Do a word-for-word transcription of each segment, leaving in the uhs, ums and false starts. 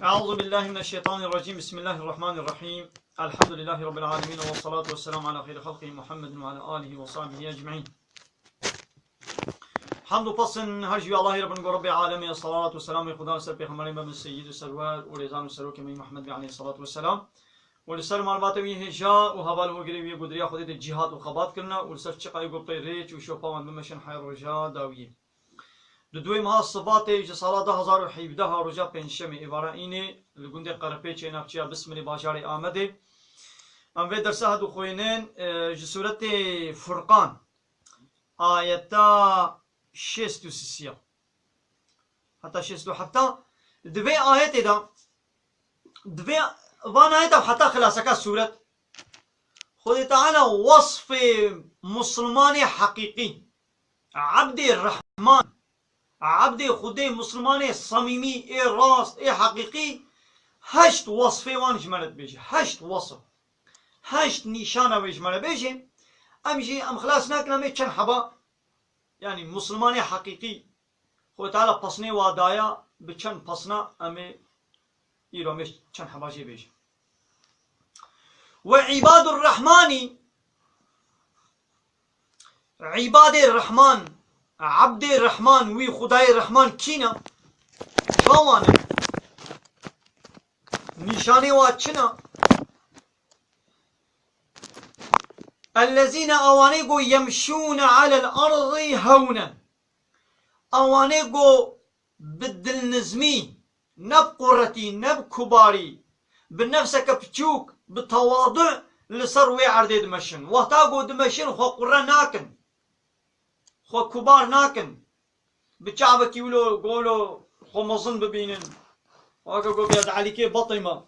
أعوذ بالله من الشيطان الرجيم. بسم الله الرحمن الرحيم. الحمد لله رب العالمين، والصلاة والسلام على خير خلقه محمد وعلى آله وصحبه أجمعين. Hamd û pesn her ji wî Allahî re bin, go Rebbê alemê, salat û selamê Xudan li ser pêxemberê me bin, seyyid û serwer û rêzan û serokê me Muhammed bê aleyhissalatu vesselam. Û li ser malbata wî hêja û heval û hogirê wî yê ku di riya Xwedê de cîhad û xebat kirine û li ser çiqayê ku pey rêç û şopa wan bimeşin heya roja dawiyê. Di duwê meha Sibatê ji sala du hazar û hevdeh a roja pêncşemê êvara înê li gundê Qerepêçê navçeya Bismilê bajarê Amedê. Em vê dersa hedu xwênin, e, ji sûretê Furqan, ayeta şêst û sisiya heta şêst û hefta. Di vê ayetê de, di vê van ayeta heta xilaseka sûret, Xwedê Teala wesfê Musulmanê heqîqî, Ebdê Rehman, Ebdê Xwedê Musulmanê samîmî, ê rast, ê heqîqî, heşt wesfê wan ji me re dibêje. Heşt wesf. Heşt nîşana wê ji me re bêje. Em jî em xilas nakin, em ê çend heba, yanî Musulmanê heqîqî Xwedê Teala pesnê wa daya, bi çend pesna em ê îro em ê çend heba jê bêjin. Ve îbadur Rehmanî, îbadê Rehman, Ebdê Rehman, wî Xwedayê Rehman kî ne? Çawa ne? Nîşanê wa çi ne? Ellezîne, awanê ku yemşûne alel erdî hewnen. Awanê ku bi dilnizmî, ne bi quretî, ne bi kubarî, bi nefseke piçûk, bi tewadu li ser wê erdê dimeşin. Wexta ku dimeşin, xwe qure nakin. Xwe kubar nakin. Bi çavekî wilo golo xwe mezin bibînin. Weke ku bi ez Elîkê Batê me.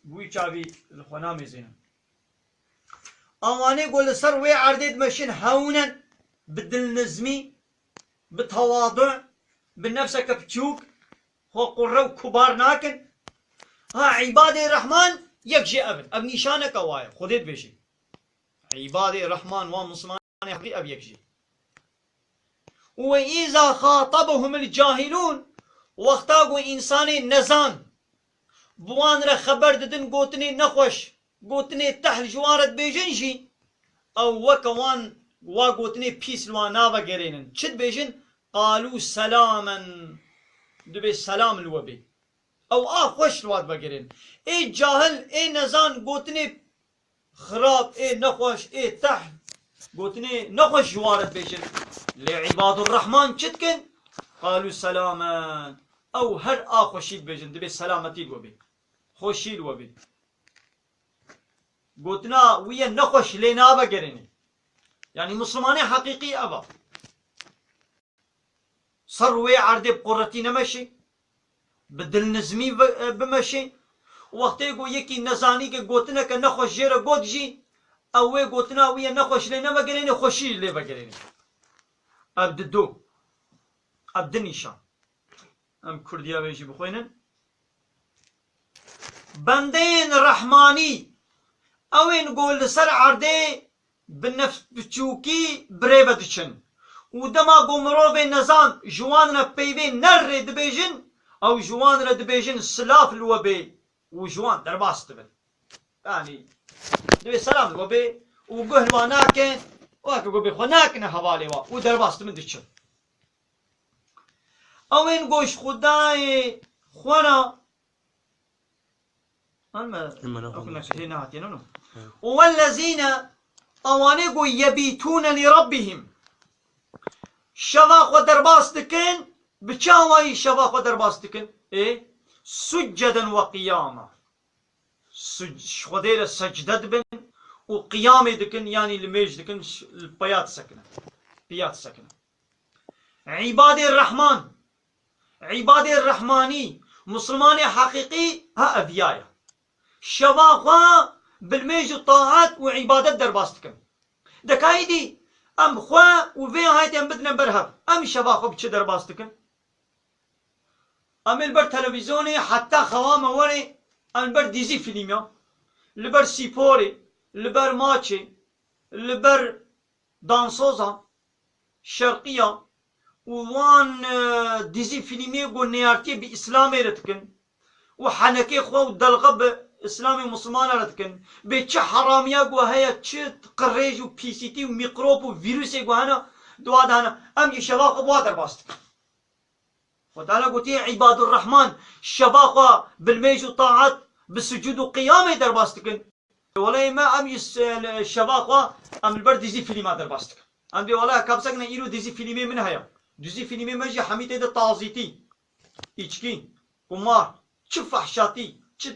Bi wî çavî li xwe namêzînin. Awanê ku li ser wê erdê dimeşin hewnen, bi dilnizmî, bi tewadu, bi nefseke piçûk, xwe qurre û kubar nakin. Ha, îbadê Rehman yek jê ev in. Ev nîşaneke wa ye. Xwedê dibêje. Îbadê Rehman, wan Mislimanê heqî ev yek jê. Û ve îza xatabehumul cahilûn, wexta ku însanê nezan bi wan re xeber didin, gotinê nexweş, gotinê tehl ji wan re dibêjin jî, ew weke wan wa gotinê pîs li wan navegerênin. Çi dibêjin? Qalû selamen. Dibê selam li we bê. Ew a xweş li wan vegerên. Ê cahil, ê nezan gotinê xirab, ê nexweş, ê tehl, gotinê nexweş ji wan re dibêjin. Lê îbadur Rehman çi dikin? Qalû selamen. Ew her a xweşî dibêjin, dibê selametî li we bê. Xweşî li we bê. Gotina wî ye nexweş lê navegerênê. Yanî Mislimanê heqîqî ev e. Ser wê erdê bi quretî nemeşê, bi dilnizmî ve-, e, bimeşê. Wextê ku yekî nezanî ke gotineke nexweş jê re got jî, ew wê gotina wî ye nexweş lê nevegerênê, xweşî lê vegerênê. Ev di do. Ev di nîşan. Em kurdiya wê jî bixwînin. Bendeyên Rehmanî, ew ên ku li ser erdê bi nefsbiçûkî bi rê ve diçin û dema ku mirovê nezan ji wan re peyvê nerrê dibêjin, ew ji wan re dibêjin silav li we bê û ji wan derbas dibin. Yanî divê selam li we bê û guh li wan nakin, weke ku bê xwe nakine hevalê we û derbas dibin diçin. Ew ên ku ji Xwedayê xwe re An me Hema ne ew ku xwe neke hê nehatiye, no, no. He. Û wellezîne, ewanê ku yebîtûne lî rebbihîm. Şeva xwe derbas dikin, bi çi awayî şeva xwe derbas dikin? Ê, succeden ve qiyama. Suc-, Xwedê re secde dibin û qiyamê dikin, yanî limêj dikin, ş-, li peya disekine. Piya disekine. Îbadê Rehman, îbadê Rehmanî, Musulmanê heqîqî ha eviya ye. Şeva xwe bi limêj û taat û îbadet derbas dikin. Dekayî dî em xwe û vê ayetê em bidine ber hev. Em şeva xwe bi çi derbas dikin? Em ê li ber televîzyonê heta xewa me werê, em li ber dîzî fîlmê, li ber sîporê, li ber maçê, li ber dansoza şerqiya û wan, e, dizî fîlmê ku neyartiyê bi Îslamê re dikin û henekê xwe û delxe bi Îslamê Musulmana re dikin, bê çi heramiya ku heye, çi qirêj û pîsîtî û mîkrop û vîrusê ku hene, dua de hene, em jî şeva xwe bi wa derbas dikin. Xwe Teala gotiye, Îbadur Rehman şeva xwe bi nimêj û taat, bi sucûd û qiyamê derbas dikin. Wele me em jî s-, şeva xwe em li ber dizî fîlma derbas dikin. Em dê wele kapsek ne îro dizî fîlmê min heye. Dizî fîlmê me jî hemî tê de tazîtî, îçkî, qumar, çi fehşatî, çi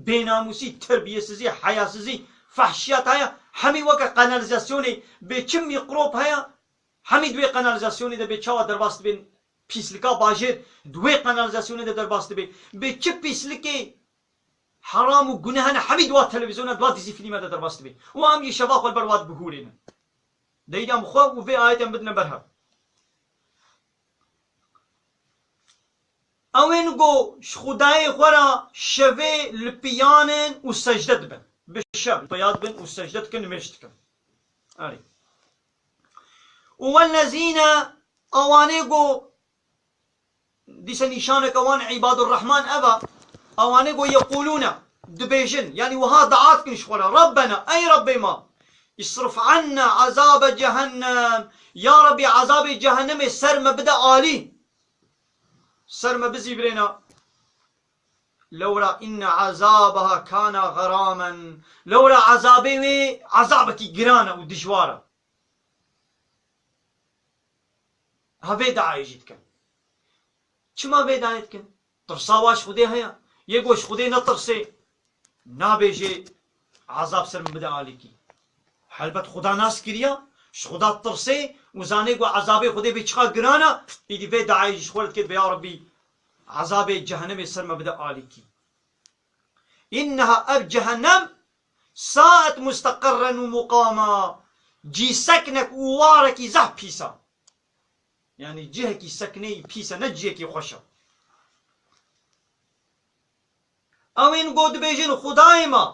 bênamûsî, terbiyesizî, heyasizî, fehşiyat heye, hemî weke kanalizasyonê bê çi mîkrop heye, hemî di wê kanalizasyonê de bê çawa derbas dibên pîslika bajêr, di wê kanalizasyonê de derbas dibe. Bê çi pîslikê heram û guneh hene, hemî di wa televîzyona, di wa dizî fîlme de derbas dibe. Û em jî şeva xwe li ber wa dibihûrênin. Deyî em xwe û vê ayetên bidine ber hev. Ew ên ku ji Xwedayê xwe re şevê li piyan in û secde dibin. Bi şev li piya dibin û secde dikin, nimêj dikin. Erê. Û wellezîne, ewanê ku, dîse nîşaneke wan Îbadur Rehman ev e, ewanê ku yeqûlûne, dibêjin, yanî wiha dua dikin ji xwe re, Rabbena, ey Rabbê me, isrif anna azabe cehennem, ya Rabbî, ezabê cehennemê ser me bide alî, ser me bizîvirêne. Lewra inne azabeha kana geramen, lewra ezabê wê ezabekî giran e û dijwar e. Ha vê duayê jî dikin. Çima vê duayê dikin? Tirsa wa ji Xwedê heye. Yê ku ji Xwedê netirsê, nabêjê, ezab ser min bide alîkî. Helbet Xweda nas kiriya, ji Xweda tirsê û zanê ku ezabê Xwedê bê çiqa giran e, îdî vê duayê jî ji xwe re dikê, ya Rabbî, ezabê cehennemê ser me bide alîkî. Înneha, ev cehennem, saet musteqerren û muqama, cî seknek û warekî zehf pîs e. Yanî cihekî sekneyî pîs e, ne cihekî xweş e. Ew ên ku dibêjin, Xwedayê me,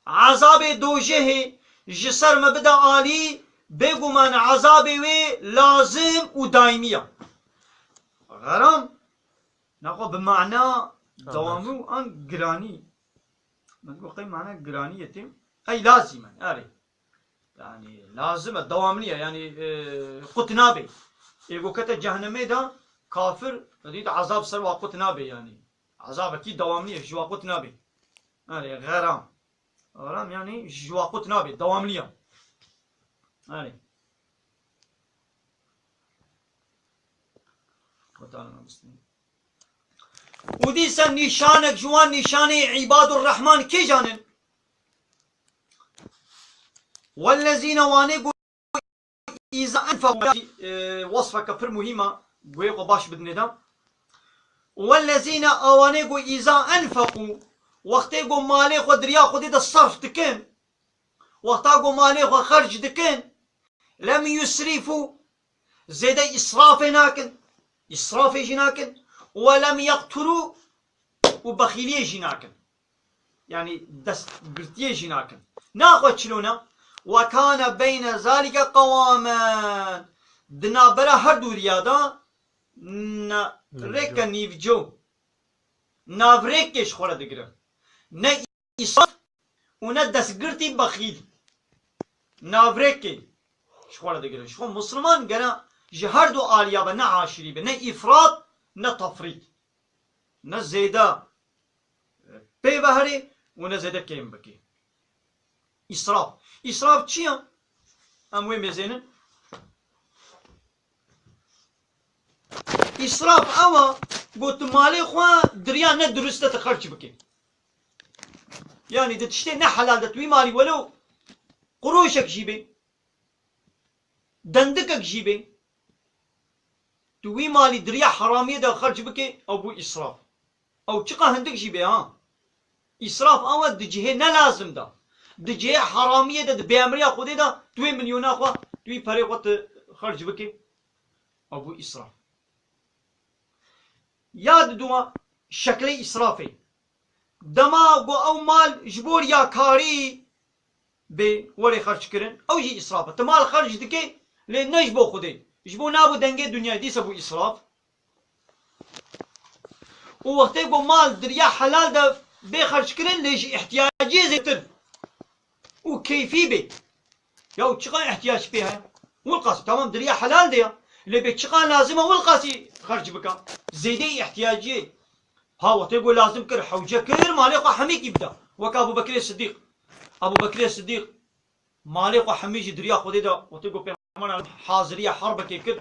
ezabê dojehê ji ser me bide alî, bêguman ezabê wê lazim û daîmî ye. Xeram, naxwe bi mana dewamî û an giranî. Min got, qey mana giranî ye tê? Ey lazim e, erê. Yanî lazim e, dewamlî ye, yanî, e, qut nabe. Ê ku kete cehennemê de kafir, dît ezab ser wa qut nabe yanî. Ezabekî dewamlî ye, ji wa qut nabe. Erê, xeram. Xeram yanî ji wa qut nabe, dewamlî ye. Erê. Û dîsa nîşanek ji wan nîşanê Îbadur Rehman kîjan in? Wellezîne, wanê ku îza enfeqû, e, wesfeke pir muhîm e, guhê xwe baş bidinê de. Wellezîne, awanê ku îza enfeqû, wextê ku malê xwe di riya Xwedê de serf dikin, wexta ku malê xwe xerc dikin, lem yusrîfû, zêde îsrafê nakin, îsrafê jî nakin, we lem yeqturû, û bexîliyê jî nakin. Yanî destgirtiyê jî nakin. Naxwe çilo ne? Ve kane beyne zalike qewamen. Di navbera her du riya de na-, rêke nîvco. Navrêkê ji xwe re digire. Ne îsraf û ne destgirtî bexîl. Navrêkê ji xwe re digire. Ji xwe Musulman gere ji her du aliya be, ne aşirî be, ne îfrat, ne tefrît. Ne zêde pê ve herê û ne zêde kêm bikê. Îsraf. Îsraf çi ye? Em wê mêzênin. Îsraf ew e, ku tu malê xwe di riya ne durust de tu xerc bikî. Yanî di tiştê ne helal de tu wî malî welew qurûşek jî bê, dendikek jî bê, tu wî malî di riya heramiyê de xerc bikê, ew bû îsraf. Ew çiqa hindik jî bê, ha. Îsraf ew e di cihê ne lazim de, di cihê heramiyê de, di bêemriya Xwedê de, tu wê milyona xwe, tu wî perê xwe tu xerc bikî. Ew bû îsraf. Ya didûma şeklê îsrafê. Dema ku ew mal ji bo riyakarî bê werê xerckirin, ew jî îsraf e. Tu mal xerc dikê, lê ne ji bo Xwedê. Ji bo nabû dengê dinyayê, dîsa bû îsraf. Û wextê ku mal di riya helal de bê xerckirin, lê ji ihtiyaciyê zêdetir û keyfî bê. Ya çiqa ihtiyac pê heye? Wilqasî, tamam, di riya helal de ya. Lê bê çiqa lazim e wilqasî xerc bika. Zêdeyî ihtiyaciyê. Ha, wextê ku lazim kir, hewce kir, malê xwe hemîkî bida. Wek Abu Bekrê Sidîq. Abu Bekrê Sidîq malê xwe hemî jî di riya Xwedê de, wextê ku Pêxember haziriya herbekê kir,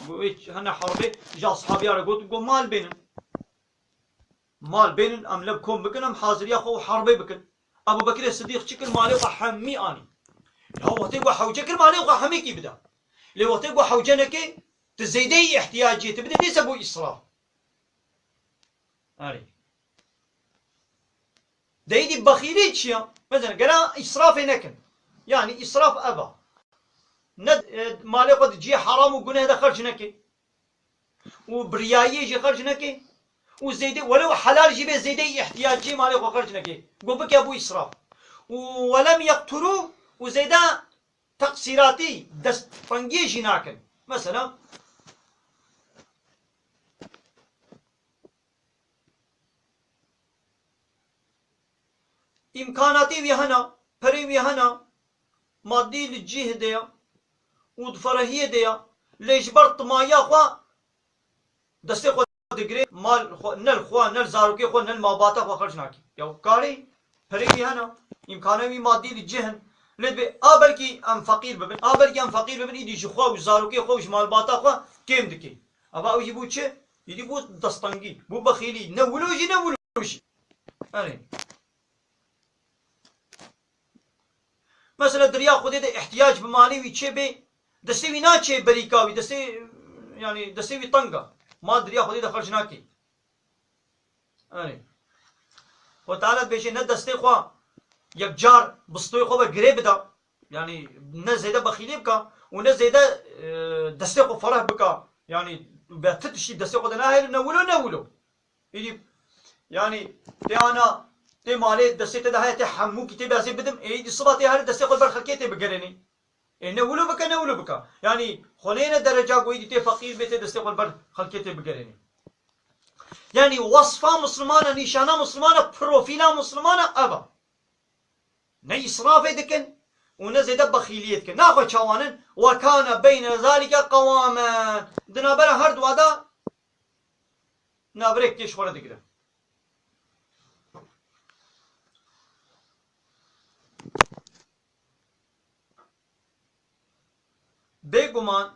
got, hene herbê, ji ashabiya re got, got, mal bênin. Mal bênin, em lev kom bikin, em haziriya xwe û herbê bikin. Ebu Bekirê Sidîq çi kir, malê xwe hemî anî. Ya wextê ku hewce kir, malê xwe hemîkî bida. Lê wextê ku hewce neke, tu zêdeyî ihtiyaciyê tu bidê, dîse bû îsraf. Erê. Deydî bexîlî çi ya? Mesela, gera îsrafê nekin. Yani îsraf ev a. Ne, e, malê xwe di cihê heram û guneh de xerc neke. Û bi riyayiyê jî xerc neke. Û zêde, welew helal jî bê, zêdeyî ihtiyacê malê xwe xerc neke. Got bike bû îsraf. Û welem yeqturu, û zêde teqsîratî, desttengiyê jî nakin. Mesela, îmkanatê wî hene, perê wî hene, maddî li cih de ye û di ferehiyê de ye, lê ji ber timayiya xwe destê xwe digire, mal xwe, ne li xwe, ne li zarokê xwe, ne li malbata xwe xerc nake. Ya karê, perê wî hene, îmkana wî maddî li cih in. Lê dibê, a belkî em feqîr bibin, a belkî em feqîr bibin, îdî ji xwe û zarokê xwe û ji malbata xwe kêm dike. Eva ew jî bû çi? Îdî bû destengî, bû bexîlî. Ne wilo jî, ne wilo jî. Erê. Mesela di riya Xwedê de ihtiyac bi malê wî çêbê, destê wî naçê berîka wî, destê, yani destê wî teng e. Mal di riya Xwedê de xerc nake. Erê. Xwe Teala dibêje ne destê xwe yekcar bi stoyê xwe ve girê bida. Yani ne zêde bexîlî bika û ne zêde, e, destê xwe fereh bika. Yani be ti tiştî destê xwe de nahêle, ne wilo ne wilo. Îdî, yani tê ana, tê malê destê te de heye, tê hemûkî tê be ez ê bidim, ê îdî siba tê herê destê xwe ber xelkê tê bigerênî. Ê ne wilo bike, ne wilo bike. Yani xwe neyne dereca ku îdî tê feqîr bê, tê destê xwe ber xelkê tê bigerênî. Yani wesfa Muslimana, nîşana Muslimana, profîla Muslimana ev e. Ne îsrafê dikin û ne zêde bexîliyê dikin. Naxwe çawanin, "Ve kâne beyne zalike qewamen." Di navbera her dua de navbirek tê ji xwe re digire. Bêguman,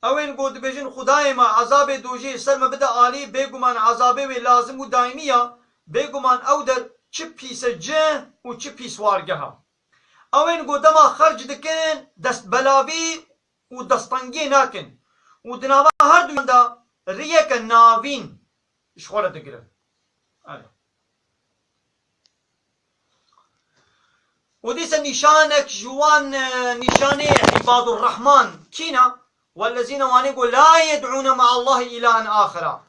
ew ên ku dibêjin, "Xwedayê me, ezabê dojê ser me bide alî", bêguman ezabê wê lazim û daîmî ya, bêguman ew der çi pîs e cih û çi pîs wargeh e. Ew ên ku dema xerc dikin, destbelavî û destengiyê nakin û di nava her duyan de riyeke navîn ji xwe re digirin. Erê. Û dîse nîşanek ji wan, e, nîşanê Îbadurrehman kî ne? Wellezîne, wanê ku la yed'ûne me'allahi îlahen axira.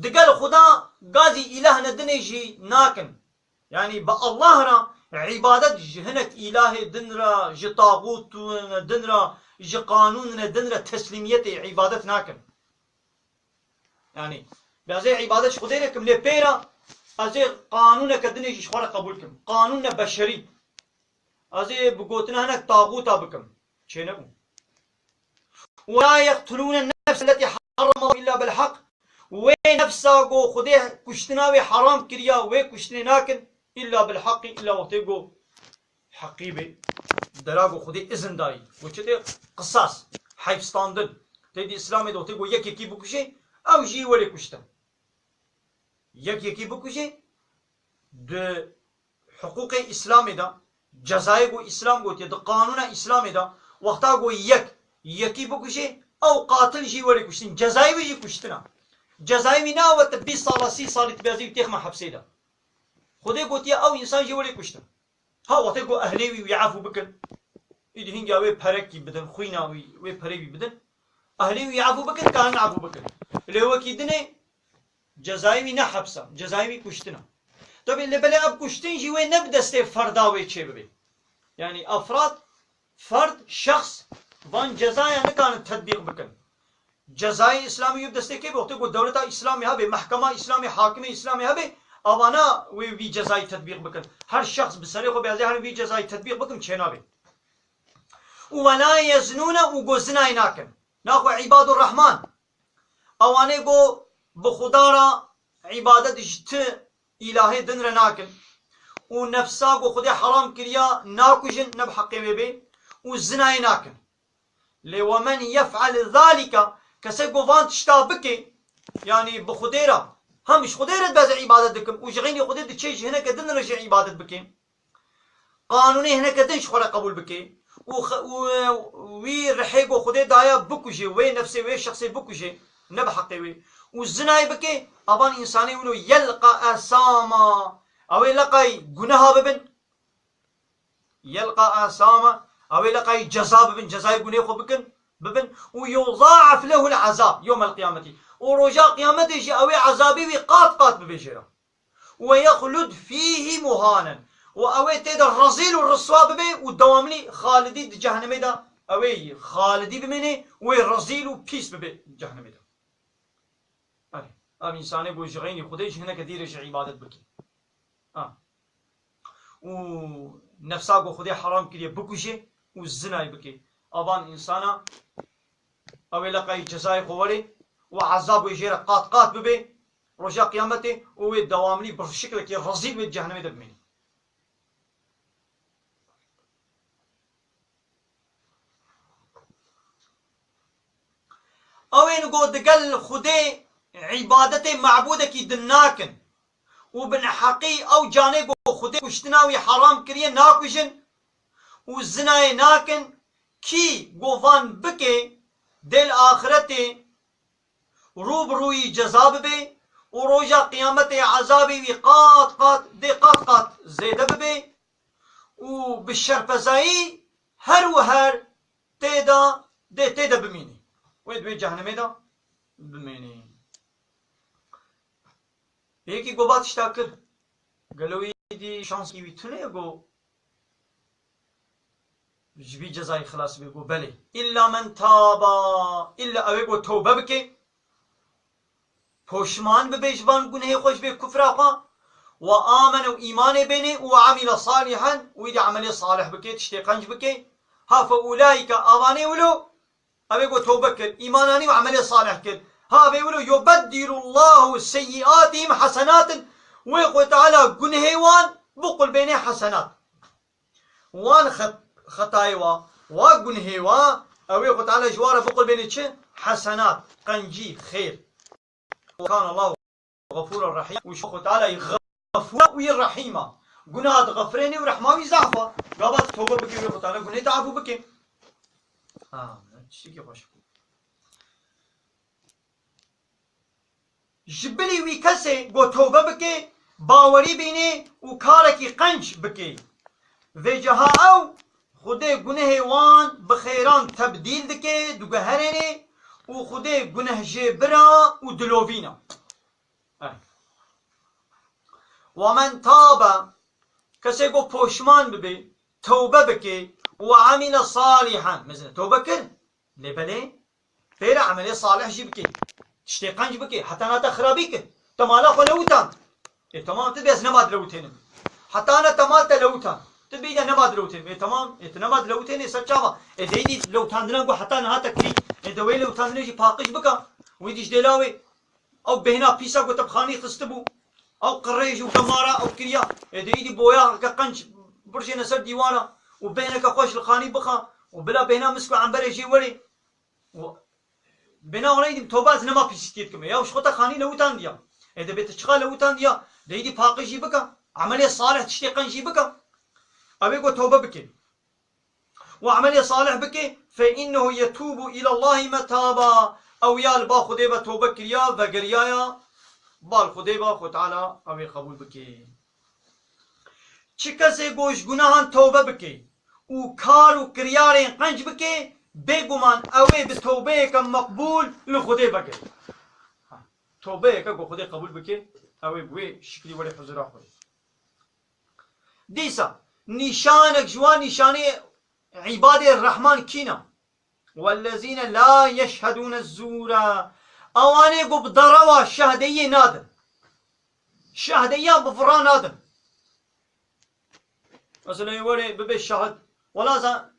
Digel Xuda gazî îlahne dinê jî nakin. Yani bi Allah re îbadet ji hinek îlahê din re, ji taxûtine din re, ji qanûnine din re teslîmiyetê îbadet nakin. Yani, ez ê îbadet ji Xwedê re kim, lê pê re ez ê qanûneke dinê jî ji xwe re qebûl kim. Qanûne beşerî. Ez ê bi gotina hinek taxûta bikim. Çênebû. "Ve la yeqtulûne nefse lletî harramallahu illa bil hak." Wê nefsa ku Xwedê kuştina wê heram kiriya, wê kuştinê nakin, illa bil haqqî, illa wextê ku heqî bê, dera ku Xwedê izin dayî. Ku çi tê? Qisas, heyfstandin. Tê di Îslamê de wextê ku yek yekî bikuşê, ew jî welê kuştin. Yek yekî bikuşê, di hiqûqê Îslamê de, cezayê ku Îslam gotiye, di qanûna Îslamê de, wexta ku yek yekî bikuşê, ew qatil jî welê kuştin. Cezayê wî jî kuştin e. Cezayê wî ne ew e tu bîst sala, sî salî tu bê ez ê wî têxme hepsê de. Xwedê gotiye ew însan jî welê kuştin. Ha, wextê ku ehlê wî wî efû bikin, îdî hingya wê perekî bidin, xwîna wî, wê perê wî bidin. Ehlê wî efû bikin, dikarin efû bikin. Lê wekî dinê cezayê wî ne heps e, cezayê wî kuştin e. Tabî lê belê ev kuştin jî wê ne bi destê ferda wê çê bibe. Yani efrad, ferd, şexs, Van cezaya nikarin tetbîq bikin. Cezayê Îslamî yê bi destê kê be? Wextê ku dewleta Îslamê hebe, mehkema Îslamê, hakimê Îslamê hebe, avana wê vî cezayî tetbîq bikin. Her şexs bi serê xwe bê, ez ê herim vî cezayî tetbîq bikim, çênabe. Û ولا يزنون, û go zinayê nakin. Naxwe îbadur Rehman. Ewanê go bi Xuda re îbadet ji ti îlahê din re nakin. Û nefsa ku Xwedê heram kiriya nakujin, ne bi heqê wê bê. Û zinayê nakin. Lê ومن يفعل ذلك, kesê ku van tişta bike, yanî bi Xwedê re, hem ji Xwedê re dibeze îbadet dikim û ji xeynî Xwedê diçe ji hineke din re jî îbadet bike. Qanûnê hineke din ji xwe re qebûl bike û xe-, û wî rihê ku Xwedê daye bikuje, wê nefsê wê şexsê bikuje, ne bi heqê wê. Û zinayê bike, avan însanê wilo يلقى أثاما. Ew ê leqay guneha bibin. يلقى أثاما. Ew ê leqay ceza bibin, cezayê gunê xwe bikin, bibin. Û يضاعف له العذاب يوم القيامة. Û roja qiyametê jî ew ê ezabê wî qat qat bibe jê re. ويخلد فيه مهانا. Û ew ê tê de rezîl û riswa bibe û dewamlî xalidî di cehennemê de ew ê xalidî bimêne û ê rezîl û pîs bibe cehennemê de. Erê, ev însanê ku ji xeynî Xwedê ji hineke dî re jî îbadet bike. Ha. Û nefsa ku Xwedê heram kiriye bikuje û zinayê bike. Avan însana ew ê leqayî cezayê xwe were û ezab wê jê re qat qat bibe roja qiyametê û wê dewamlî bi şiklekî rezîl wê di cehennemê de bimîne. Ew ên ku digel Xwedê îbadetê mebûdekî din nakin û bi neheqî ew canê ku Xwedê kuştina wî heram kiriye nakujin û zinayê nakin, kî ku van bike dê li axretê rû bi rûyî ceza bibe û roja qiyametê ezabê wî qat qat dê qat qat zêde bibe û bi şerpezayî her û her tê de, dê tê de bimînî. Wê di wê cehennemê de bimînî. Yekî go va tişta kir. Gelo wî dî şansî wî tune ye go ji vî cezayê xilas bê? Go belê. Îlla men taba. Îlla ew ê go tewbe bike. Poşman bibe ji van gunehê xwe, ji vê kufra xwe. Ve amene û îmanê bêne û amile salihen û îdî emelê salih bike, tiştê qenc bike. Ha fe ulaîke, avanê wilo, ew ê go tewbe kir, îman anî û emelê salih kir. Ha vê wilo yubeddilullahu seyyiatihim hasenatin. Wê Xwe Teala gunehê wan biqulbêne hesenat. Wan xet-, xetayê wa, wa gunhê wa, ew ê Xwe Teala ji wa re biqulbêne çi? Hesenat, qencî, xêr. Kan Allahu xefûra rehîm. Û ji Xwe Teala yî xefûr û yî rehîm a. Gunaha dixefirêne û rehma wî zehf a. Gava tu tobe bikî, wê Xwe Teala gunhê te efû bike. Ha, tiştekî xweş bû. Ji bilî wî kesê go tewbe bike, bawerî bîne û karekî qenc bike. Vêca ha ew Xwedê gunehê wan bi xêran tebdîl dike, diguherêne û Xwedê gunehjêbir a û dilovîn a. Eh. Ve men tabe, kesê go poşman bibe, tewbe bike û amile salihan, mezine tewbe kir, lê belê Pêre emelê salih jî bike. Tiştê qenc bike. Heta nate xirabî kir. Te mala xwe lewitand. Ê temam, tu dibê ez nema dilewitênim. Heta ne te mal te lewitand. Tu bî de nema dilewitênim. Ê temam, ê tu nema dilewitênê ser çava. Ê deydî lewtandinan ku heta niha te kirî. Ê de wê lewtandinê jî paqij bika. Wî dî ji dêla wê. Ew bêhna pîsa ku te bi xanî xistibû. Ew qirêj û gemara ew kiriya. Ê de îdî boya ke qenc birjêne ser dîwara. Û bêhneke xweş li xanî bixa. Û bila bêhna misk û emberê jê werê. Û bêhna wana îdî toba ez nema pîsîtiyê dikime. Ya ji xwe te xanî lewitandî ya. Ê de bê te çiqa lewitandî ya. De îdî paqij jî bika. Emelê salih tiştê qenc jî bika. Ew ê ku tobe bike. Û emelê salih bike. Fe innehu yetûbu îlallahî metaba. Ew ya li ba Xwedê ve tobe kiriya, vegeriyaya. Ba li Xwedê ve, Xwe Teala ew ê qebûl bike. Çi kesê ku ji gunahan tewbe bike û kar û kiryarên qenc bike, bêguman ew ê bi tewbeyeke meqbûl li Xwedê vegere. Ha, tewbeyeke ku Xwedê qebûl bike, ew ê bi wê şiklî were huzura Xwedê. Dîsa, nîşanek ji wan nîşanê îbadê Rehman kî ne? Wellezîne la yeşhedûne zûra. Ewanê ku bi derewa şahdeyiyê nadin. Şahdeyiya bi vira nadin. Mesela, were bibe şahid. Wela za-,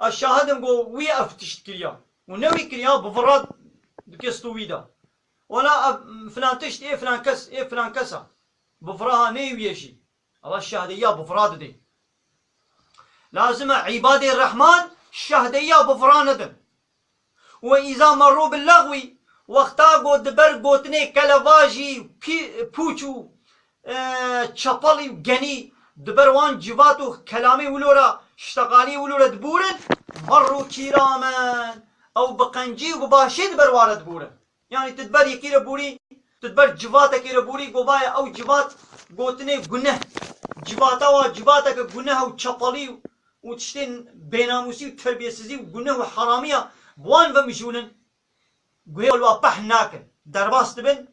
ez şahid im ku wî ev tişt kiriya. Û ne wî kiriya, bi vira dike stû wî de. Wela ev filan tişt ê filan kes, ê filan kes e. Bi vira ha neyê wî ye jî. Ewa şahdeyiya bi vira didê. Lazim e îbadê Rehman şahdeyiya bi vira nedin. Û îza merrû bil lexwî, wexta ku di ber gotinê kelevajî, pî-, pûç û, e, çepelî û genî, di ber wan civat û kelamê wilo re, şteqaliyê wilo re dibûrin, merrû kîramen, ew bi qencî û bi başî di ber wan re dibûrin. Yanî tu di ber yekî re borî, tu di ber civatekê re borî, govaye ew civat gotinê guneh. Civata wa civateke guneh û çepelî û tiştên bênamûsî û terbiyesizî û guneh û heramiya bi wan ve mijûlin. Guhê li wa peh nakin. Derbas dibin.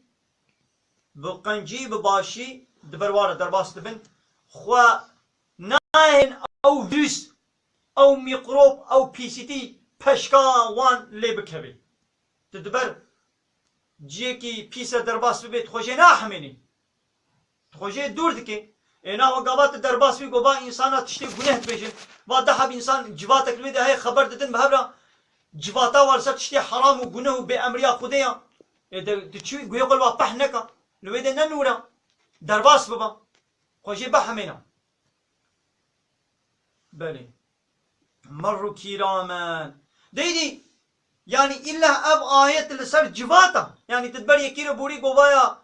Bi qencî, bi başî di ber wa re derbas dibin. Xwe nahên ew vîrus, ew mîkrob, ew pîsîtî peşka wan lê bikeve. Tu di ber ciyekî pîs re derbas bibê, tu xwe jê nahemênî. Tu xwe jê dûr dikê. Ê na we gava tu derbas bî, go va însana tiştê guneh dibêjin. Va deh heb însan civatek li wê de heye, xeber didin bi hev re, civata wa li ser tiştê heram û guneh û bêemriya Xwedê ya. Ê de tu çi guhê xwe li wa peh neka. Li wê de ne nûr e. Derbas biba. Xwe jê bihemêna. Belê. Merrû kîramen. Deydî, yanî îlla ev ayet li ser civata. Yanî tu di ber yekî re borî govaya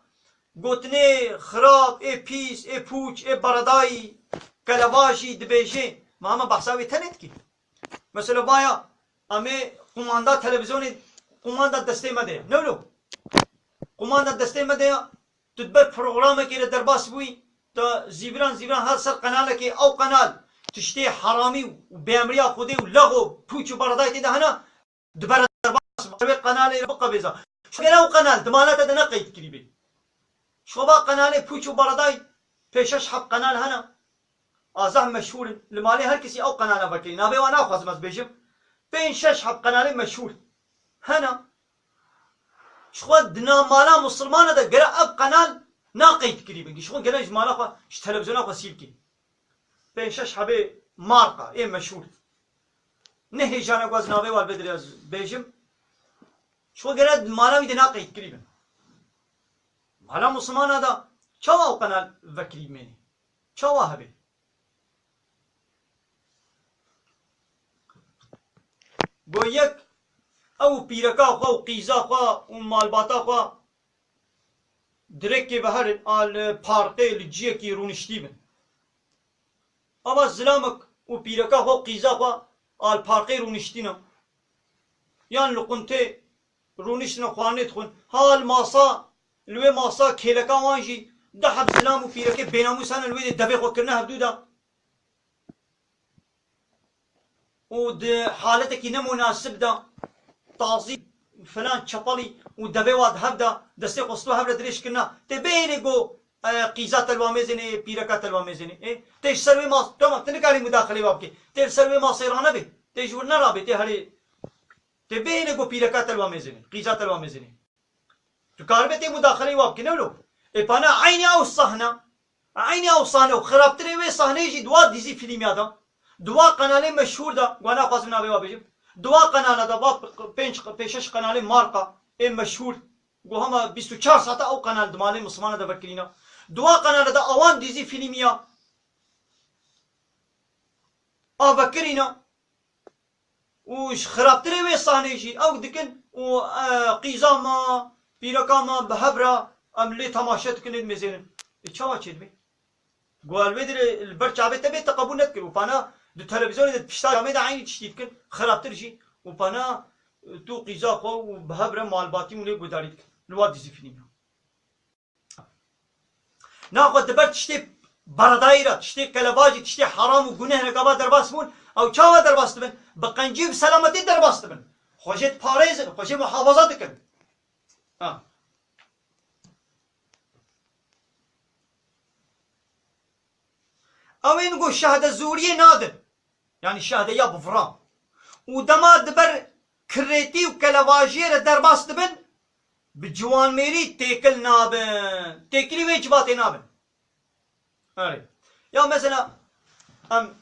gotinê xirab, ê pîs, ê pûç, ê beredayî, kelevajî dibêjê. Ma hema behsa wê tenê dikî. Mesela vaya, em ê qumanda televîzyonê, qumanda destê me de ye. Ne wilo? Qumanda destê me de ye. Tu di ber programekê re derbas bûyî, tu zîviran zîviran her ser qenalekê, ew qenal tiştê heramî û bêemriya Xwedê û lexo pûç û beredayê tê de hene, di ber derbas be. Wê qenalê re biqebêza. Çunke ew qenal di mala te de ne qeyd kirî bê. Şova qenalê pûç û bereday pê şeş heb qenal hene. A zehf meşhûr in. Li malê her kesî ew qenala vekirî. Navê wan naxwazim ez bêjim. Pênc şeş heb qenalê meşhûr hene. Ji xwe di nav mala misilmana de gere ev qenal naqeyd kirî bin. Ji xwe gere ji mala xwe, ji televîzyona xwe sîl kî. Pênc şeş hebê marka ê meşhûr. Ne hêjana ku ez navê wan vê dirê ez bêjim. Ji xwe gere di mala wî de naqeyd kirî bin. Mala misilmana de çawa ew qenal vekirî bimênî? Çawa hebe? Go yek, ew pîreka xwe û qîza xwe û malbata xwe direkê veherin, a li parkê li ciyekî rûniştî bin. Ava zilamek û pîreka xwe û qîza xwe a li parkê rûniştî ne. Yan li quntê rûniştine xwarinê dixwin. Ha li masa, li wê masa kêleka wan jî du heb zilam û pîrekê bênamûs hene, li wê dê devê xwe kirine hevdû de. Û di haletekî nemunasib de tazî filan çepelî û devê wa di hev de destê xwe stû hev re dirêj kirina. Tê bihêlê go, e, qîza te li wa mêzênê, pîreka te li wa mêzênê. Ê, tê ji ser wê mas-, tamam, tu nikarî mudaxilê wa bikê. Tê li ser wê masê ranebê. Tê ji wir nerabê, tê herê. Tê bihêlê go pîreka te li wa mêzênê, qîza te li wa mêzênê. Tu karibê tê mudaxilê wa bikî, ne wilo? Ê pana eynî ew sahne, eynî ew sahne û xirabtirê wê sahneyê jî di wa dîzî fîlmya de, di wa qenalê meşhûr de, ku naxwazim navê wa bêjim, di wa qenala de, va pênc, pênc şeş qenalê marka ê meşhûr, ku hema bîst û çar saeta ew qenal di malê misilmana de vekirîna. Di wa qenala de ewan dîzî fîlmiya a vekirîna. Û ji xirabtirê wê sahneyê jî ew dikin û, e, qîza me, pîreka me bi hev re em lê temaşe dikin, lê dimêzênin. Ê, çawa çêdibe? Go el wê dirê li ber çavê te bê, te qebûl nedikir. Û pana di televîzyonê de, pişta camê de eynî tiştî dikin, xirabtir jî. Û pana, e, tu qîza xwe û bi hev re malbatî û lê guhdarî dikin. Li wa dîzî fîlmî. Naxwe di ber tiştê beredayî re, tiştê kelebajî, tiştê heram û guneh re gava derbas bûn, ew çawa derbas dibin? Bi qencî û bi selametî derbas dibin. Xwe jê diparêzin, xwe jê muhafaza dikin. Ha. Ew ên ku şehde zûriyê nadin. Yanî şehdeya bi vira. Û dema di ber kirêtî û kelevajiyê re derbas dibin, bi ciwanmêrî têkil nabin. Têkilî wê civatê nabin. Erê. Ya mesela, em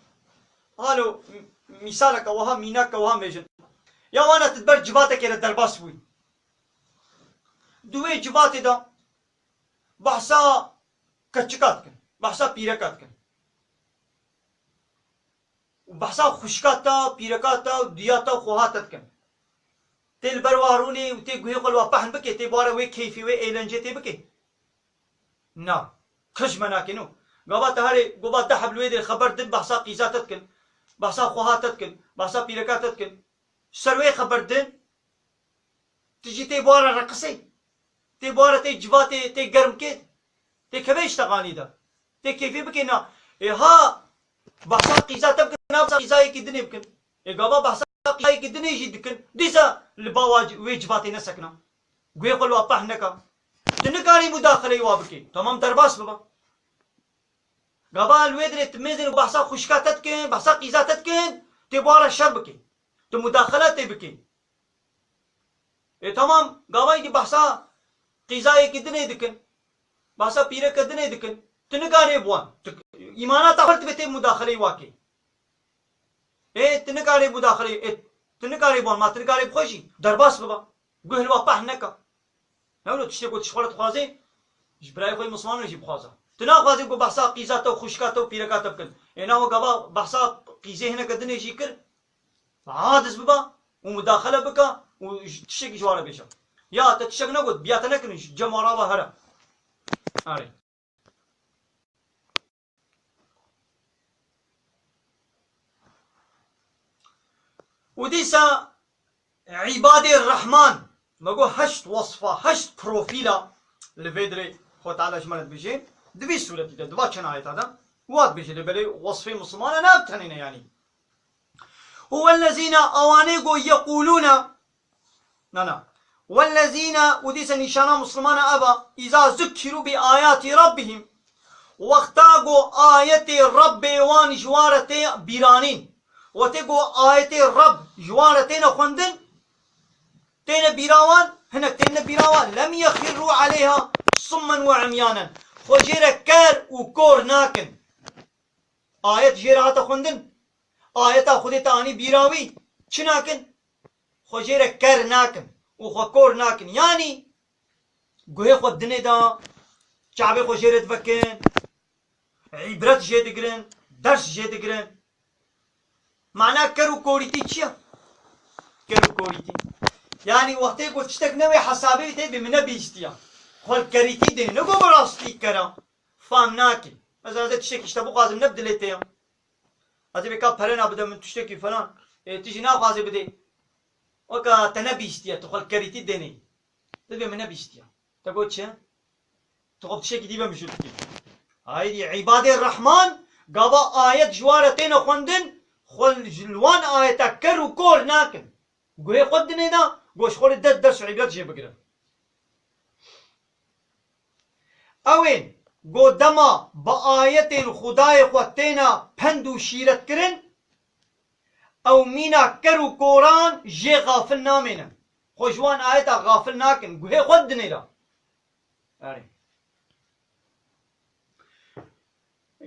halo m-, mîsaleke wiha, mînake wiha mêjin. Ya wana tu di ber civatekê re derbas bûyî. Di wê civatê de behsa keçika dikin, behsa pîreka dikin. Û behsa xwişka te, pîreka te û diya te û xweha te dikin. Tê li ber wa rûnê û tê guhê xwe li wa pehn bikê, tê bi wa re wê keyfê, wê êlencê tê bikê. Na. Qij me nake, no. Gava te herê, gava deh heb li wê dê xeber din, behsa qîza te dikin, behsa xweha te dikin, behsa pîreka te dikin. Ser wê xeber din, tu jî tê bi wa re reqisê. Tê bi wa re tê civatê, tê germkê. Tê kevê îştexanî de. Tê keyfê bikê na. Ê ha, behsa qîza te bikin, na behsa qîzayekî dinê bikin. Ê gava behsa qîzayekî dinê jî dikin. Dîsa li ba wa ci-, wê civatê nesekina. Guhê xwe li wa peh neka. Tu nikarî mudaxileyê wa bikî. Tamam, derbas biba. Gava li wê dirê tu mêzin û behsa xwişka te dikin, behsa qîza te dikin, tê bi wa re şer bikî. Tu mudaxile tê bikî. Ê, tamam, gava yekî behsa qîzayekî dinê dikin. Behsa pîreke dinê dikin. Tu nikarê bi wan. Tu, îmana te xurt be tê mudaxileyê wa kê. Ê, tu nikarê mudaxileyê, ê, tu nikarê bi wan, ma tu nikarê bi xwe jî. Derbas biba. Guh li wa peh neka. Hewlo tiştê ku tu ji xwe re dixwazê, ji birayê xwe yê Mislimanan jî bixwaze. Tu naxwazê ku behsa qîza te û xwişka te û pîreka te bikin. Ê, naho gava behsa qîzê hineke dinê jî kir. Adiz biba û mudaxele bika û ji-, tiştekî ji wan re bêje. Ya te tiştek negot, biya te nekirin, ji cem wan re ba here. Erê. Û dîsa îbadê Rehman, me got heşt wasfa, heşt profîla li vê dirê Xwe Teala ji me re dibêje, di vî sûretî de, di va çend ayeta de, wa dibêje lê belê wasfê Mislimana ne ev tenê ne yanî. Huwellezîne, awanê go yeqûlûne, na, na. Wellezîne, û dîse nîşana Mislimana ev a, îza zukkirû bi ayatî rabbihim, wexta go ayetê Rabbê wan ji wan re tê bîranîn, wextê go ayetê Rabb ji wan re têne xwendin, têne bîra wan, hinek têne bîra wan, lem yexirrû aleyha summen we umyanen, xwe jê re ker û kor nakin. Ayet jê re hate xwendin. Ayeta Xwedê te anî bîra wî. Çi nakin? Xwe jê re ker nakin û xwe kor nakin. Yanî guhê xwe dinê de, çavê xwe jê re divekin, îbret jê digirin, ders jê digirin. Mana ker û korîtî çi ye? Ker û korîtî. Yanî wextê ku tiştek ne wê hesabê wî tê bê min nebihîstiya. Xwe li kerîtî dinê. Ne ku bi rastî kera. Fam nakî. Mesela ez ê tiştekî ji te bixwazim, ne bi dilê te ye. Ez ê bê ka pere na bide min tiştekî falan. Ê, tu jî naxwazê bidê. Weka te nebihîstiye, tu xwe li kerîtî dinê. Dibê min nebihîstiye. Te got çi? Tu xwe bi tiştekî dî ve mijûl dikî. Aydî îbadê Rehman, gava ayet ji wan re têne xwendin, xwe ji li wan ayeta ker û kor nakin. Guhê xwe dinê de, go ji xwe re dest, ders û îbret jê bigire. Ew ên, go dema bi ayetên Xwedayê xwe têne pend û şîret kirin, ew mîna ker û koran jê xafil namêne. Xwe ji wan ayeta xafil nakin, guhê xwe dinê de. Erê.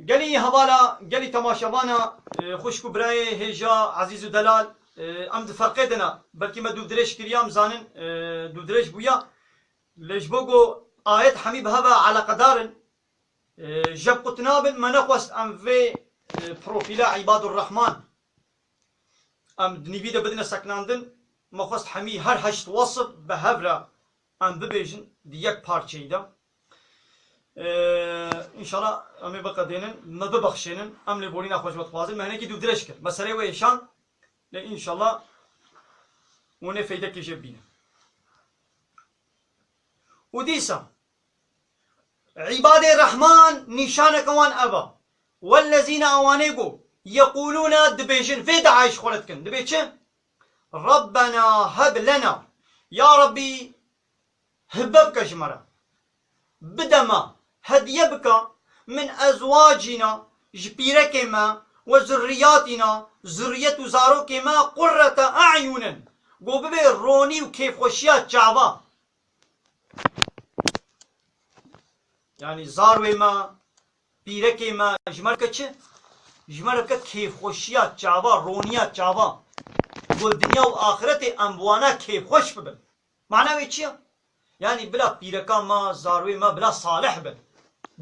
Gelî hevala, gelî temaşevana, e, xwişk û birayê hêja, ezîz û delal, e, em di ferqê de ne. Belkî me dûvdirêj kiriya, em zanin, e, dûvdirêj bûya. Lê ji bo ku ayet hemî bi hev ve eleqedar in, e, jeb qut nabin, me nexwest em vê, e, profîla Îbadur Rehman em di nîvî de bidine seknandin, me xwest hemî her heşt wesif bi hev re em bibêjin di yek parçeyî de. Ee, înşallah em ê biqedênin, me bibexşênin, em lêborîna xwe ji me dixwazin, me hinekî dûvdirêj kir. Me serê wê êşan, lê înşallah hûn ê feydekê jê bibînin. Û dîsa, Îbadê Rehman nîşaneke wan ev a. Wellezîne, awanê ku yeqûlûne, dibêjin, vê diayê ji xwe re dikin. Dibê çi? Rabbena heb lena. Ya Rabbî, hibe bike ji me re. Bide me, hediye bike, min ezwacîna, ji pîrekê me, we zurriyatîna, zurriyet û zarokê me, qurrete e'yunin. Go bibe ronî û kêfxweşiya çava. Yanî zarwê me, pîrekê me, ji me re bike çi? Ji me re bike kêfxweşiya çava, roniya çava. Go dinya û axretê em bi wana kêfxweş bibin. Mana wê çi ye? Yanî bila pîreka me, zarwê me bila salih bin.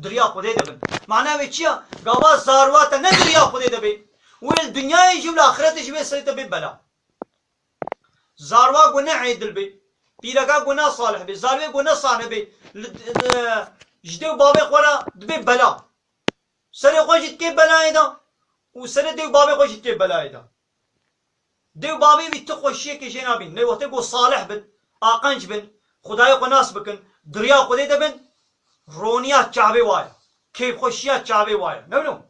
Di riya Xwedê de bin. Mana wê çi ye? Gava zarwa te ne di riya Xwedê de bê. Wê li dinyayê jî û li axretê jî wê serê te bê bela. Zarwa ku ne êdil bê, pîreka ku ne salih bê, zarwê ku ne salih bê, li, li, ji dê û bavê xwe re dibê bela. Serê xwe jî dikê belayê de û serê dê û bavê xwe jî dikê belayê de. Dê û bavê wî tu xweşiyekê jê nabîn. Lê wextê ku salih bin, aqenc bin, Xwedayê xwe nas bikin, di riya Xwedê de bin, roniya çavê wa ye, kêfxweşiya çavê wa ye. Ne wilo?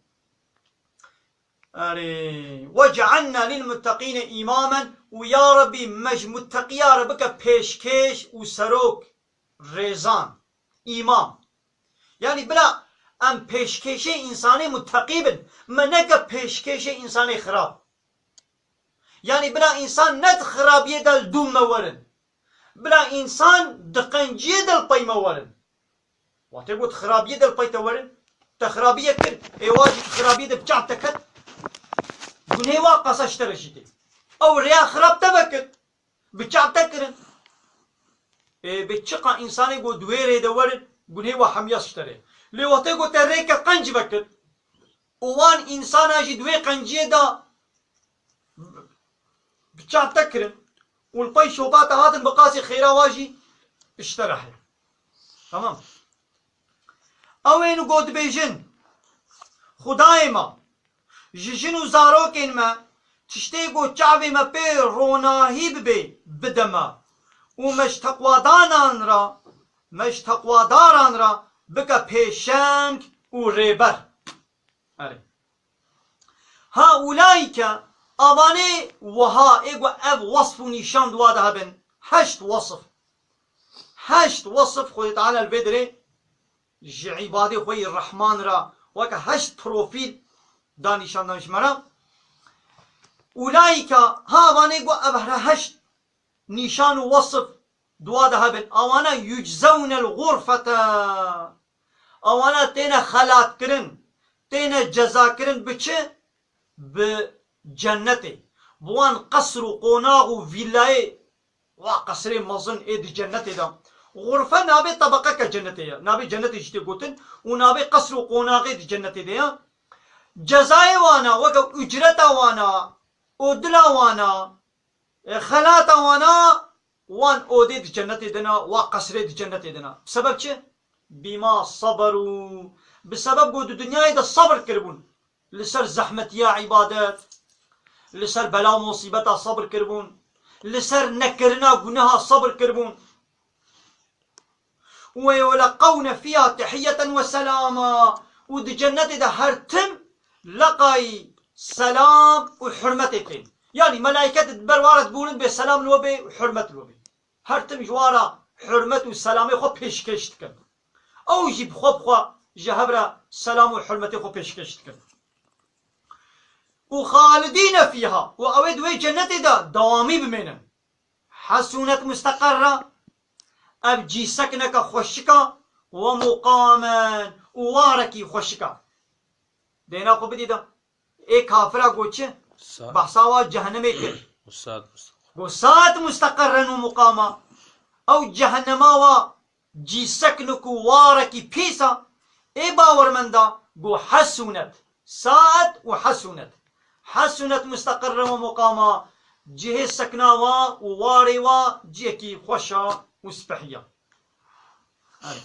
Erê, "وجعلنا للمتقين إماما", û ya Rabbî me ji mutteqiya re bike pêşkêş û serok, rêzan, îmam. Yanî bila em pêşkêşê însanê mutteqî bin, me neke pêşkêşê însanê xirab. Yanî bila însan ne di xirabiyê de li dû me werin. Bila însan di qenciyê de li pey me werin. Wextê got xirabiyê de li pey te werin, te xirabiyek kir, ê wa jî xirabiyê de bi çav te ket, gunê wa qasa ji te re jî tê. Ew rêya xirab te vekir, bi çav te kirin. Ê, bi çiqa însanê got di wê rê de werin, gunê wa hemiya ji te re. Lê wextê got te rêke qenc vekir, û wan însana jî di wê qenciyê de bi çav te kirin û li pey şopa te hatin bi qasî xêra wa jî ji te re heye. Tamam. Ew ên ku dibêjin, Xwedayê me, ji jin û zarokên me tiştê ku çavê me pê ronahî bibê, bide me û me ji teqwadanan re, me ji teqwadaran re bike pêşeng û rêber. Erê. Ha ulaîke, avanê wiha ê ku ev wesf û nîşan di wa de hebin, heşt wesf. Heşt wesf Xwedê Teala li vê dirê ji îbadê xwe yê Rehman re weke heşt profîl da nîşandan ji me re. Ulaîke, ha avanê ku ev here heşt nîşan û wesf di wa de hebin. Awana yuczewne l-ğurfete. Awana têne xelatkirin, têne cezakirin bi çi? Bi cennetê. Bi wan qesr û qonax û vîlayê, wa qesrê mezin ê di cennetê de. Xurfe navê tebeqeke cennetê ye. Navê cennetê jî tê gotin û navê qesr û qonaxê di cennetê de ye. Cezayê wana, weke ucreta wana, odila wana, e, xelata wana, wan odê di cennetê de ne, wa qesrê di cennetê de ne. Bi sebeb çi? Bima saberu. Bi sebeb ku di dinyayê de sebir kiribûn. Li ser zehmetiya îbadet, li ser bela û musîbeta sebir kiribûn. Li ser nekirina guneha sebir kiribûn. Û yulqewne fîha tehiyyeten ve selama. Û di cennetê de her tim leqayî selam û hurmetê tên. Yanî melaîket di ber wa re dibûrin bê selam li we bê û hurmet li we bê. Her tim ji wa re hurmet û selamê xwe pêşkêş dikin. Ew jî bi xwe bi xwe ji hev re selam û hurmetê xwe pêşkêş dikin. Û xalidîne fîha. Û ew ê di wê cennetê de dewamî bimênin. Hesûnet musteqerra, ev cî sekineke xweşik e, we muqamen û warekî xweşik e. Dêna xwe bidî de. Ê kafira got çi? Sa- Behsa wa cehennemê kir. Û saet musteqer. Got saet musteqerren û muqama. Ew cehennema wa cî sekinik û warekî pîs e. Ê bawermenda got hesûnet. Saet û hesûnet. Hesûnet musteqerren ve muqama. Cihê sekna wa û warê wa cihekî xweş e û spehî ye. Erê.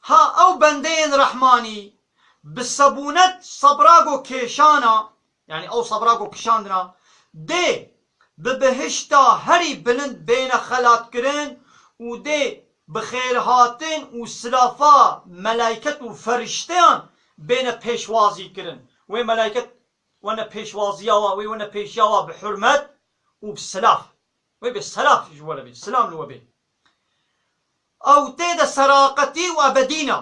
Ha ew bendeyên Rehmanî bi sebûnet sebra go kêşana, yanî ew sebra go kişandina, dê bi bihişta herî bilind bêne xelatkirin û dê bi xêrhatin û silafa melaiket û ferişteyan bêne pêşwazî kirin. Wê melaiket wene pêşwaziya wa, wê wene pêşiya wa bi hurmet û bi silav. Wê bê silav ji we re bê, silam li we bê. Ew tê de seraqetî û ebedî ne.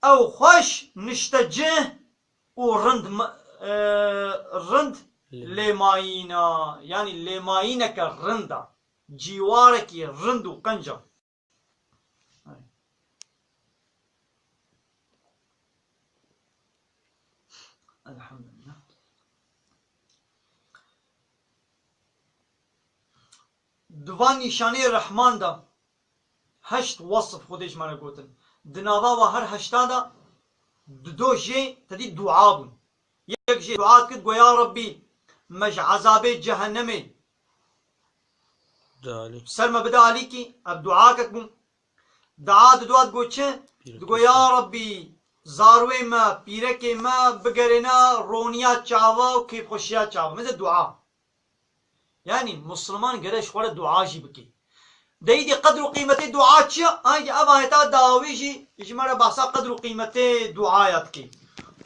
Ew xweş niştecih û rind me-, e, rind lêmayîna, yanî lêmayîneke rind a. Cîwarekî rind û qenc a. Elhamdülillah. Di van nîşaneyê Rehman de heşt wesf Xwedê ji me re gotin. Di nava wa her heşta de di do jê tedî dua bûn. Yek jê dua dikir, digo, "Ya Rebbî, me ji ezabê cehennemê Dali. ser me bide alîkî." Ev duakek bû. Dua di dua digo çi? Digo, "Ya Rebbî, zarwê me, pîrekê me bigerêne roniya çava û kêfxweşiya çava." Meze dua. Yanî Musliman gere ji xwe re dua jî bike. Deyî dî qedr û qîmetê dua çi ye? Aydî ev ayeta dawî jî ji me re behsa qedr û qîmetê duaya dike.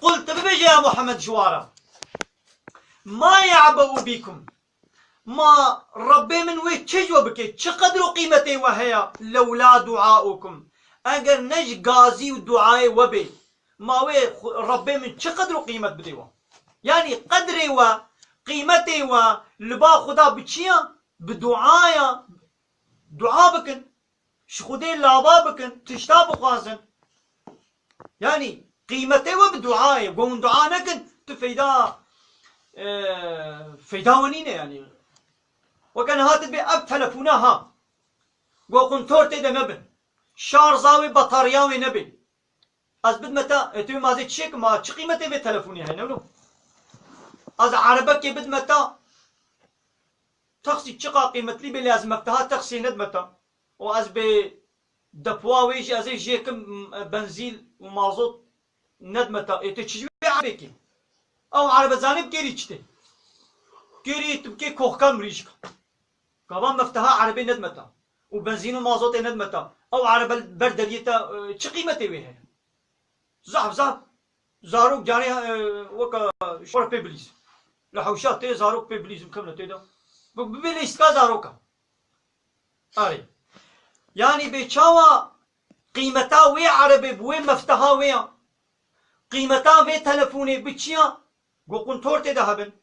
Qul, tu bibêje ya Muhammed ji wa re. Ma ye'be'u bîkum. Ma Rebbê min wê çi ji we bike? Çi qedr û qîmetê we heye? Lewla duaukum. Eger ne ji gazî û duayê we bê, ma wê xu-, Rebbê min çi qedr û qîmet bidê we? Yanî qedrê we, qîmetê we li ba Xuda bi çi ye? Bi dua ye. Dua bikin. Ji Xwedê lava bikin, tişta bixwazin. Yanî qîmetê we bi dua ye. Gon dua nekin, tu feyda, e, feyda we nîne yanî. Weke niha tu bê ev telefona ha. Go quntor tê de nebin. Şarja wê, batarya wê nebê. Ez bidme te, e, tu mazê çi kim, ma çi qîmetê vê telefonê heye, ne wilo? Ez erebekê bidme te, texsî çiqa qîmetlî bê, lê ez mefteha texsiyê nedme te. Û ez bê depoya wê jî, ez ê jê kim, e, benzîn û mazot nedme te. Ê, tu çi ji wê erebekê? Ew erebe zanî bi kêrî çi tê? Kêrî tu bikê kohka mirîşka. Gava mefteha erebê nedme te. Û benzîn û mazotê nedme te. Ew erebe ber deriyê te, e, çi qîmetê wê heye? Zaf, zaf. Zarok carê, e, weke şor pê bilîz. Li hewşa tê zarok pê bilîz, bikevne tê de. Bi, bibê lîstika zaroka. Erê. Yanî bê çawa qîmeta wê erebê bi wê mefteha wê ya? Qîmeta vê telefonê bi çi ya? Go quntor tê de hebin.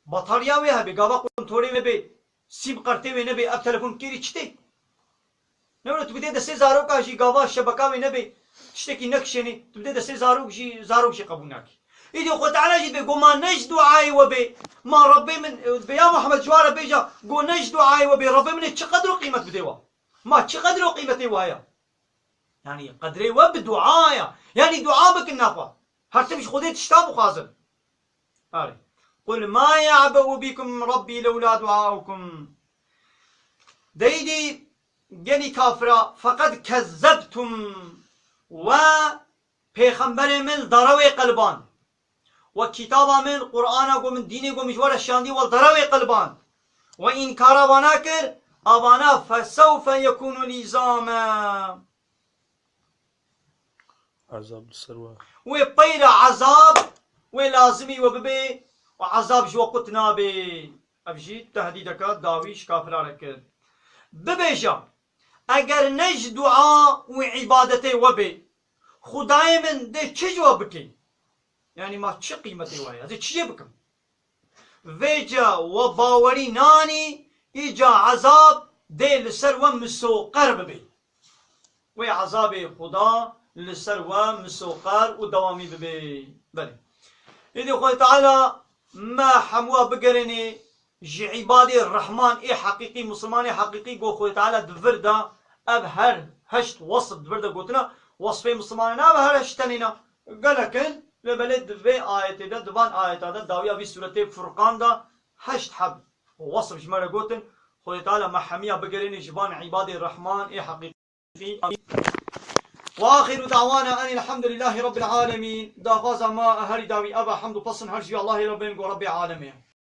Batarya wê hebe, gava quntorê wê bê, sîm kartê wê nebê, ev telefon kêrî çi tê? Ne wilo tu bidê destê zaroka jî, gava şebeka wê nebê, tiştekî nekişênê, tu bidê destê zarok jî, zarok jî qebûl nakî. Îdî Xwe Teala jî bê, go ma ne ji duayê we bê, ma Rebbê min, e, bê ya Muhammed ji wa re bêja, go ne ji duayê we bê, Rebbê min ê çi qedr û qîmet bidê wa? Ma çi qedr û qîmetê wa ya? Yanî qedrê we bi dua ya. Yanî dua bikin naxwe. Her tim ji Xwedê tişta bixwazin. Erê. Qul ma ye'be'u bîkum Rabbî lewla duaukum. Deydî gelî kafira, feqed kezzebtum. We pêxemberê min li dara wê qeliband. We kitaba min, Qur'ana ku min, dînê ku min ji we re şandî, we li dara wê qeliband. We înkara vana kir, a vana fesewfe yekûnu lîzame. Ezab li ser we. Wê peyra ezab, wê lazimî we bibe, û ezab ji we qut nabe. Ev jî tehdîdeke dawî ji kafiran re kir. Bibêje, eger ne ji dua û îbadetê we bê, Xwedayê min dê çi ji we bike? Yanî ma çi qîmetê we ye? Ez ê çi jê bikim? Vêca we bawerî nanî, îca ezab dê li ser we misoqer bibe. Wê ezabê Xuda li ser we misoqer û dewamî bibe. Belê. Îdî Xwedê Teala me hemû bigerênê ji îbadê Rehman ê heqîqî, Misilmanê heqîqî, ku Xwedê Teala di vir de ev her heşt wesf di vir de gotina, wesfê Misilmanê ne ev her heşt tenê ne, gelek in, lê belê di vê ayetê de, di van ayeta de, dawiya vî sûretê Furqan de heşt heb wesf ji me re gotin. Xwedê Teala me hemiya bigerênê ji van îbadê Rehman ê heqîqî. Amîn. Ve axiru da'wana enil hamdulillahî rabbil alemîn. Daxwaza me herî dawî ev e, hemd û pesn her ji Allahê re bên, go Rebbê alemê.